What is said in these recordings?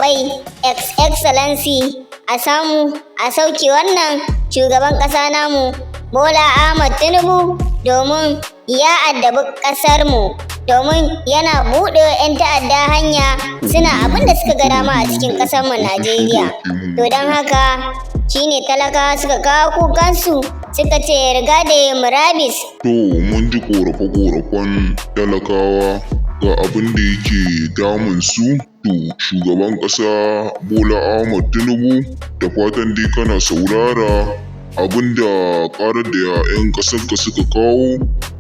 Yallaɓai, Excellency, a samu a sauke wannan shugaban ƙasa namu Bola Ahmad Tinubu, domin ya addabi ƙasarmu, domin yana buɗe 'yan ta'adda hanya suna abin da suka ga dama a cikin ƙasarmu Najeriya. To don haka shine talakawa suka kawo kukansu, suka ce ya riga da ya murabis. To, mun ji ƙorafe-ƙorafen talakawa ga abin da yake damun su. To, shugaban ƙasa Bola Ahmad Tinubu, da fatan dai kana saurara abin da ƙarar da 'yan ƙasarka suka kawo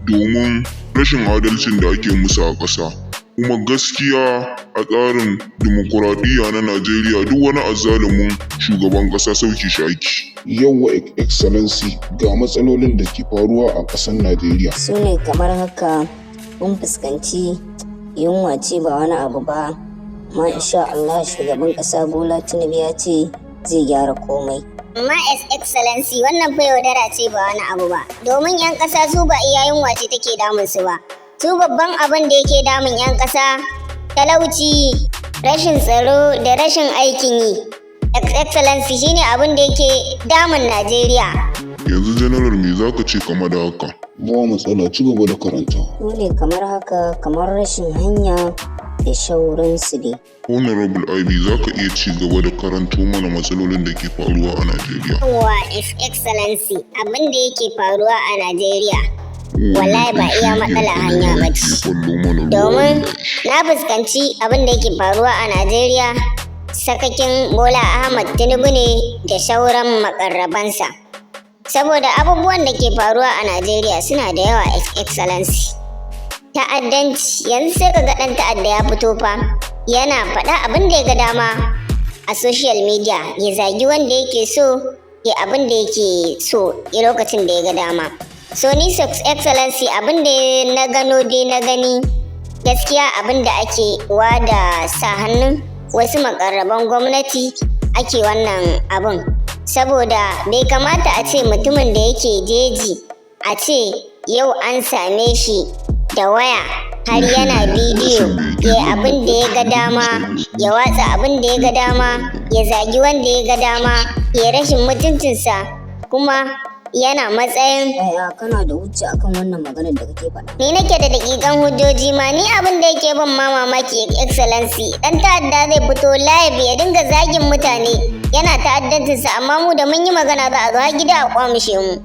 domin rashin adalcin da ake musu a ƙasa. Kuma gaskiya, a tsarin dimokuraɗiyya na Najeriya, duk wani azzalumin shugaban ƙasa sauke shi ake. Yauwa, Excellency, ga matsalolin da ke faruwa a ƙasar Najeriya. Su ne kamar haka: mun fuskanci yunwa ce, ba wani abu ba, amma insha Allah shugaban ƙasa Bola Tinubu ya ce zai gyara komai. Amma Excellency, wannan fa yaudara ce, ba wani abu ba. Domin 'yan ƙasa su ba iya yunwa ce take damun su ba. Su babban abin da yake damun 'yan ƙasa talauci, rashin tsaro da rashin aikin yi. Excellency, shine abin da yake damun Najeriya. Yanzu General, me zaka ce game da haka? Ba matsala, ci gaba da karanta. Su ne kamar haka, kamar rashin hanya da shauransu dai. Honorable IB, za ka iya ci gaba da karanto mana matsalolin da ke faruwa a Najeriya. Wa Excellency, abin da yake faruwa a Najeriya, wallahi ba iya matsala hanya ba ce. Domin na fuskanci abin da yake faruwa a Najeriya sakakin Bola Ahmad Tinubu ne da sauran makarrabansa. Saboda abubuwan da ke faruwa a Najeriya suna da yawa, Excellency. Ta'addanci, yanzu sai ka ga ɗan ta'adda ya fito fa yana faɗa abin da ya ga dama a social media, ya zagi wanda yake so, ya abin da yake so a lokacin da ya ga dama. So ni, Excellency, abin da na gano dai na gani gaskiya, abin da ake wada sa hannun wasu makarraban gwamnati ake wannan abin, saboda bai kamata a ce mutumin da yake jeji, a ce yau an same shi da waya har yana bidiyo, ya abin da ya ga dama, ya watsa abin da ya ga dama, ya zagi wanda ya ga dama, ya rashin mutuncinsa, kuma yana matsayin Yaya, kana da hujja akan wannan maganar da kake faɗa? Ni nake da daƙiƙan hujjoji ma. Ni abin da yake ban ma mamaki, Excellency, dan ta'adda zai fito live ya dinga zagin mutane, yana ta'addancinsa, amma mu da mun yi magana za a zo har gida a kwamishe mu.